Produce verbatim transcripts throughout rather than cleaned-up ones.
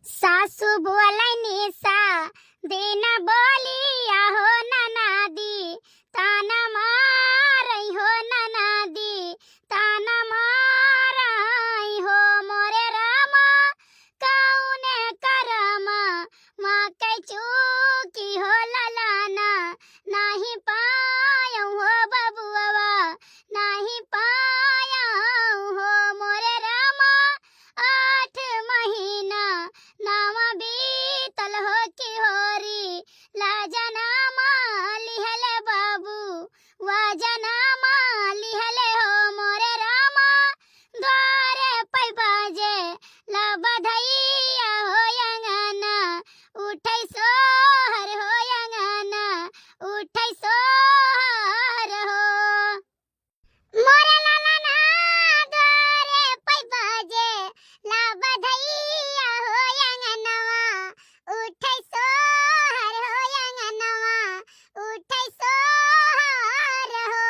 सासु बोलैनी सा दिन बोलिया हो ननादी, ताना मारै हो ननादी, ताना मारै हो मोरे रामा, कौने करमा मा कै चूकी हो ललाना, नाही पायौ हो बबुआ, नाही पायौ हो मोरे रामा, आठ महीना नावा बीतल हो कि होरी, लाजनामा लिहले बाबू, वाजनामा लिहले हो मोरे रामा, द्वारे पै बाजे ला बधैया हो अंगना, उठै सोहर हो अंगना, उठै सोहर हो। मोरे लालना द्वारे पै बाजे ला बधैया हो अंगनवा, उठै सोहर हो अंगनवा, उठै सोहर हो।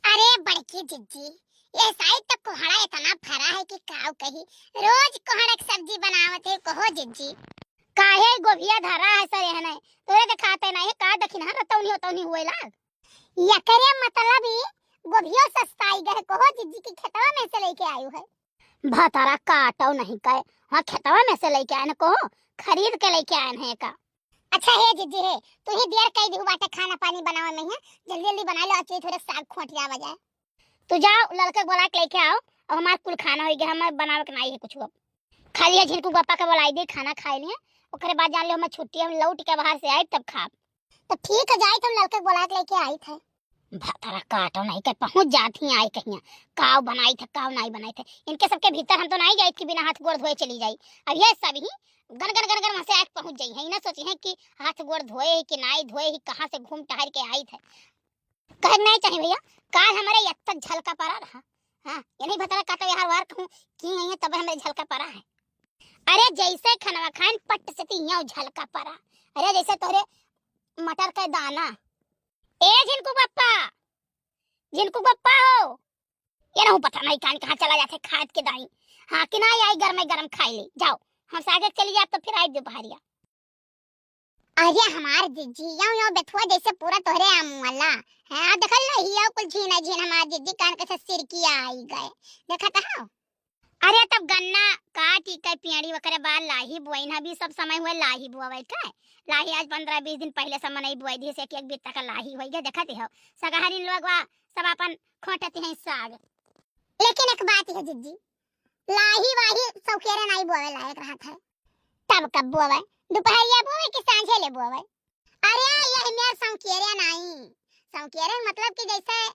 अरे बड़की जिज्जी, ये साइड तो कोहड़ा इतना फरा है कि काव कही। रोज कोहड़ा के सब्जी बनावत है, कहो जिज्जी। काहे गोभिया धरा है सर एहने? तोरे देखाते नहीं है, का दखिन है, रतौनी होतौनी हुए लाग। एकरे मतलब ई गोभियो सस्ताई गए, कहो जिज्जी की खेतवा में से लेके आयु है। भतारा काटौ नहीं कहे, हाँ खेतवा में से लेके आए न, कहो खरीद के लेके आए हैं का। अच्छा हे जिज्जी हे, तू ही देर कई दिहु बाटे खाना पानी बनावे में है, जल्दी जल्दी बना लो, अच्छी थोड़े साग खोट जावा जाए। तू जाओ लड़के के बोला के लेके आओ, अब हमार कुल खाना हो गया, हमार बनावे के नहीं है कुछ अब। खाली है झिनकू पापा के बोलाई दे, खाना खाए लिए, ओकरे बाद जान लो हमें छुट्टी, हम लौट के बाहर से आए तब खाब। तो ठीक है, जाइत हम लड़के के बोला के लेके आइत है। भतारा काटो नहीं के पहुँच जात ही आई कहिया, काव बनाई थे, काव नहीं बनाई थे। इनके सबके भीतर हम तो नहीं जाइत कि बिना हाथ गोड़ धोए चली जाई। अब ये सब ही गन गन गन गन वहाँ से आके पहुँच जाई है, ना सोची है कि हाथ गोड़ धोए ही कि नाई धोए ही, कहाँ से घूम टहर के आई थे। कहे नहीं चाहिए भैया, काल हमारे यत्ता झलका पड़ा रहा। हाँ, ये नहीं भतारा काटो यार वार कहूँ कि नहीं है, तब हमारे झलका पड़ा है। अरे जैसे खनवा खाइन पट से तिहियाँ झलका पड़ा। अरे जैसे तोहरे मटर के दाना। ए झिनकू पप्पा, झिनकू पप्पा हो, ये रहू पता नहीं कान कहाँ चला जाते खाद के दाई। हाँ कि ना आई गरम गरम खाई ले, जाओ हम सागे चली जाब तो फिर आई दोपहरिया। अरे हमार जिज्जी, यो यो बेथुआ जैसे पूरा तोहरे आम वाला। हाँ, देखल लो हिया कुल झीन है, झीन हमार जिज्जी कान कैसे सिरकी आई गए। देखा तो हो। अरे तब गन्ना काटी के पियड़ी ओकरे बाद लाही बोइन, अभी सब समय हुए लाही बोवे के। लाही आज पन्द्रह बीस दिन पहले से मनई बोए दिए से एक एक बित्ता का लाही होई गए, देखत हो। सगहरिन लोग वा सब अपन खोटत हैं साग। लेकिन एक बात है जिज्जी, लाही वाही सौकेरे नहीं बोवे लायक रहत है। तब कब बोवे? दोपहरिया बोवे कि सांझे ले बोवे? अरे यह मेर सौकेरे नहीं, सौकेरे मतलब कि जैसे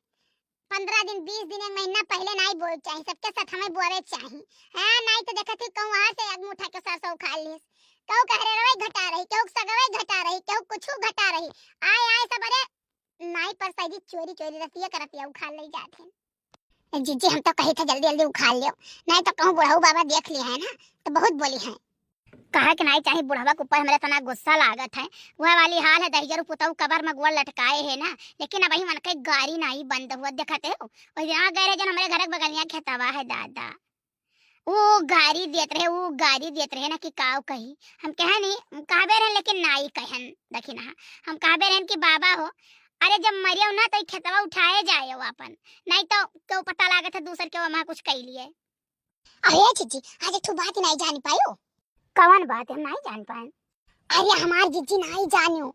पन्द्रह दिन, बीस दिन, एक महीना पहले नाई बोए के चाही, सबके साथ हमें बोए के चाही। हाँ, नाई तो देखत ही कहूँ वहाँ से एक मुठा के सरसों उखाड़ लीस, कहूँ कहरे रवै घटा रही, कहूँ सगवै घटा रही, कहूँ कुछ घटा रही। आए आए सब, अरे नाई पर सही चोरी चोरी रतिया का रतिया उखाड़ ले जात हैं। ए जीजी, हम तो कही थे जल्दी जल्दी उखाड़ लियो, नहीं तो कहूँ बुढ़ऊ बाबा देख लिए है ना तो बहुत बोली है। कहा के नाई चाही, बुढ़वा के ऊपर हमरे तना गुस्सा लागत है। वह वाली हाल है, दहिजरू पुतऊ कबर में गोड़ लटकाए है ना, लेकिन अब वही मन के गारी नाई बंद हुआ, देखते हो। वही दिन गए रहे जन हमरे घर के बगलिया खेतवा है दादा, वो गारी देत रहे, वो गारी देत रहे ना कि काव कही। हम कहे नहीं, हम कहबे रहे लेकिन नाई कहन, देखी ना, हम कहबे रहन कि बाबा हो, अरे जब मरियो ना तो ई खेतवा उठाए जाए अपन, नहीं तो क्यों पता लागत है दूसर के वहाँ कुछ कह लिए। अरे जीजी, आज एक ठो बात नहीं जान पायो। कवन बात हम नहीं जान पाए? अरे हमार जीजी नहीं जानियो,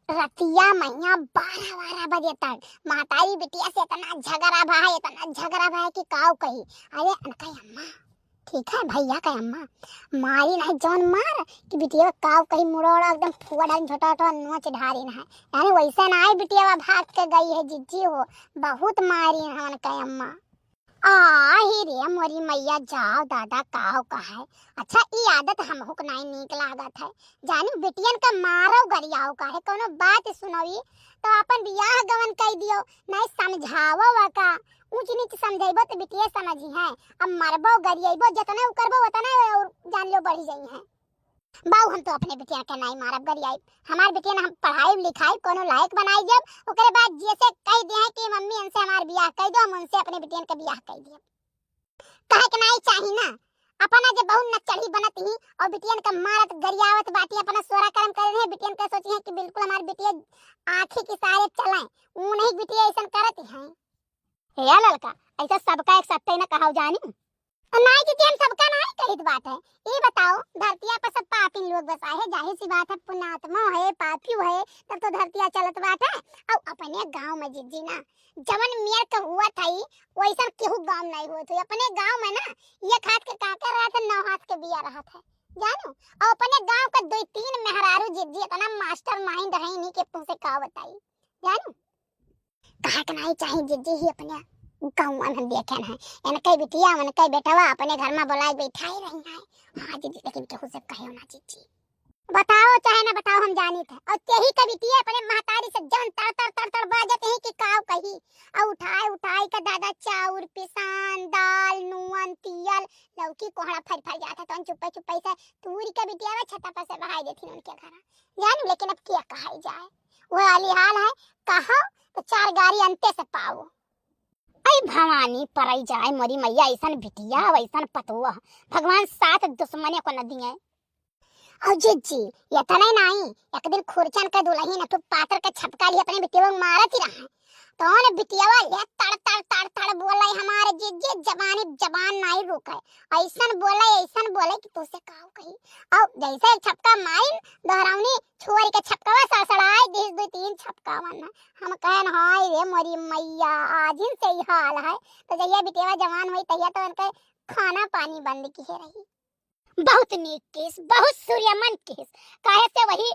रतिया मैया बारह बारह बजे तक महतारी बिटिया से इतना झगड़ा भा है, इतना झगड़ा भा है कि काव कही। अरे अनका अम्मा, ठीक है भैया का अम्मा, मारी नहीं जौन मार कि बिटिया काव कही मुड़ोड़ा एकदम फुआ डाली, झोटा झोटा नोच ढारी नहीं। यानी वैसे ना आई बिटिया भाग के गई है जीजी हो, बहुत मारी है उनका अम्मा। आही रे मोरी मैया, जाओ दादा, काव कहे। अच्छा, ई आदत हमहू के नाई नीक लागत है। जानी बिटियन का मारो गरियाओ काहे, कोनो बात सुनोई तो अपन बियाह गवन कई दियो, नाई समझावो का, ऊंच नीच समझेबो तो बिटिया समझी है। अब मरबो गरियेबो, जतने उकरबो उतने और जान लो बढ़ी जाई है। बाऊ, हम तो अपने बिटिया के नाई मारब गरियाई। हमार बिटिया ना हम पढ़ाई लिखाई कोनो लायक बनाई जब, ओकरे बाद जैसे कह दिए हैं कि मम्मी इनसे हमार बियाह कह दो, हम उनसे अपने बिटियन के बियाह कह दिए। कहे के नाई चाही ना, अपना जे बहुत नकचढ़ी बनत ही और बिटियन का मारत गरियावत बाटी, अपना सोरा करम करे रहे, बिटियन का सोची है कि बिल्कुल हमार बिटिया आँखी के सारे चलाएं, ऊ नहीं बिटिया ऐसन करत ही हैं। हे ललका, ऐसा सबका एक सत्ते न कहाव जानी। नाई दीदी, हम सबका नाई कहित बात है। ई बताओ, धरतिया पर सब पापिन लोग बसाए है, जाहिर सी बात है, पुण्यात्मा है, पापी है, तब तो धरतिया चलत बात है। और अपने गांव में जिज्जी ना, जवन मेर के हुआ था, वैसन केहू गांव नहीं हुआ था। अपने गांव में ना, ये खात के काका रहा था, नौ हाथ के बिया रहा था, जानू। और अपने गांव का दो तीन मेहरारू जिज्जी इतना मास्टर माइंड है, इन्हीं के तुमसे का बताई, जानू। कहे के नाई चाही जिज्जी ही अपने गौवा में देखे ना है। इनके बिटिया, उनके बेटवा अपने घर में बुलाए बैठाए रही है। हाँ जिज्जी, लेकिन केहू से कहो ना जिज्जी। बताओ चाहे ना बताओ, हम जानित है। और तेही का बिटिया अपने महतारी से जौन तड़ तड़ तड़ तड़ बाजत है कि काव कही। और उठाए उठाए का दादा चाउर, पिसान, दाल, नून, तियल, लौकी, कोहड़ा फर फर जात है। तो चुप्पे चुप्पे से तूरी का बिटिया वे छत्ता पर से बहाई देती उनके घर। जानू, लेकिन अब क्या कहा जाए, वो वाली हाल है। कहो तो चार गारी अंते से पाओ। ऐ भवानी, परई जाए मोरी मैया, ऐसन बिटिया, वैसन पतोह, भगवान सात दुश्मने को न दिए। और जिज्जी, इतने नाई, एक दिन खुरचन के दुलहिन तू पातर के छपका लिए अपने बिटिया को मारत ही रहा। तो ने बिटियावा ले तड़ तड़ तड़ तड़ बोले, हमारे जिज्जी जबानी जबान नाई रुके। ऐसन बोले, ऐसन बोले कि तुझसे काव कही। और जैसे एक छपका मारिन, दोहरावनी छोरी के छपकावा सड़सड़ाए दिस, दो तीन छपकावन। हम कहन, हाय रे मोरी मैया, आजिन से ही हाल है। तो जहिया बिटियावा जवान हुई, तहिया तो उनके खाना पानी बंद किए रही। बहुत नीक केस, बहुत सूर्यमन केस। काहे से वही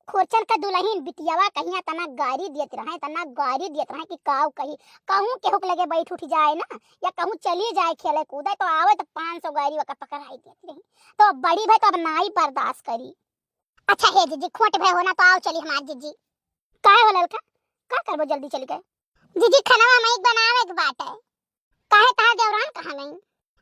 खुरचन का दुलहिन बिटियावा कहिया तना गारी दियत रहे, तना गारी दियत रहे कि काव कही। कहूँ केहू के लगे बैठ उठ जाए ना, या कहूँ चली जाए खेले कूदे, तो आवे तो पाँच सौ गारी ओका पकड़ाई दियत रही। तो अब बड़ी भई, तो अब नाई बर्दाश्त करी। अच्छा हे जिज्जी, खोट भय हो ना, तो आओ चली हमार जिज्जी। काहे हो ललका, का करबो जल्दी चली गए? जिज्जी, खनवा में एक बनावे के बाटे। काहे, तहार देवरान कहाँ गई?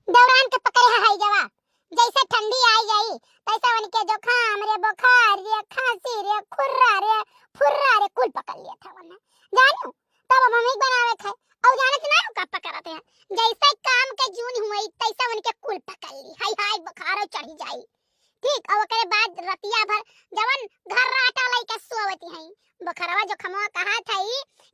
देवरान के पकड़े है हई जवा, जैसे ठंडी आई जाई, तैसे उनके जुकाम रे, बुखार रे, खांसी रे, खुर्रा रे, फुर्रा रे, कुल पकड़ लिया था उन्हें। जानू, तब अब हम ही बनावे थे। और जानत ना हो का पकड़ते हैं, जैसे काम के जून हुई, तैसे उनके कुल पकड़ ली। हाय हाय, बुखार चढ़ी जाई। ठीक, और ओकरे बाद रतिया भर जवन घर राटा लइके सोवती हई, बोखरवा जोखमवा कहा था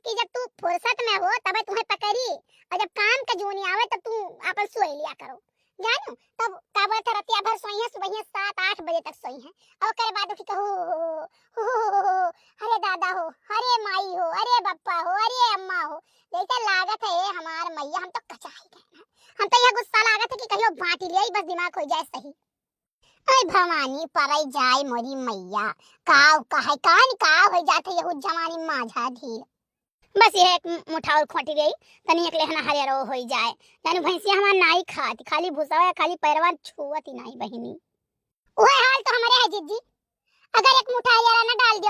कि जब तू फुर्सत में हो तबे तुम्हें पकड़ी, और जब काम के जूनी आवे तब तू अपन सोई लिया करो, जानू। तब का बोलत है, रतिया भर सोई है, सुबह सात आठ बजे तक सोई है, और ओकरे बाद उठ के हो, हो, हो, हो, हो, अरे दादा हो, अरे माई हो, अरे बप्पा हो, अरे अम्मा हो, जैसे लागत है, ए हमार मैया, हम तो कचाई गए हैं। हम तो यह गुस्सा लागत है कि कहियो बांटी ले, बस दिमाग हो जाए सही। ऐ भवानी, परई जाए मोरी मैया, काव कहे, कान काव हो जात है, यहू जवानी माझा धीर। बस यह एक मु-, मुठा और खोटी गई, तनी एक लेहना हरियरो हो जाए। जानू, भैंसिया हमार नाई खात, खाली भूसा या खाली पैरवा छुअत ही नाई बहिनी। वह हाल तो हमारे है जिज्जी, अगर एक मुठा हरियरा ना डाल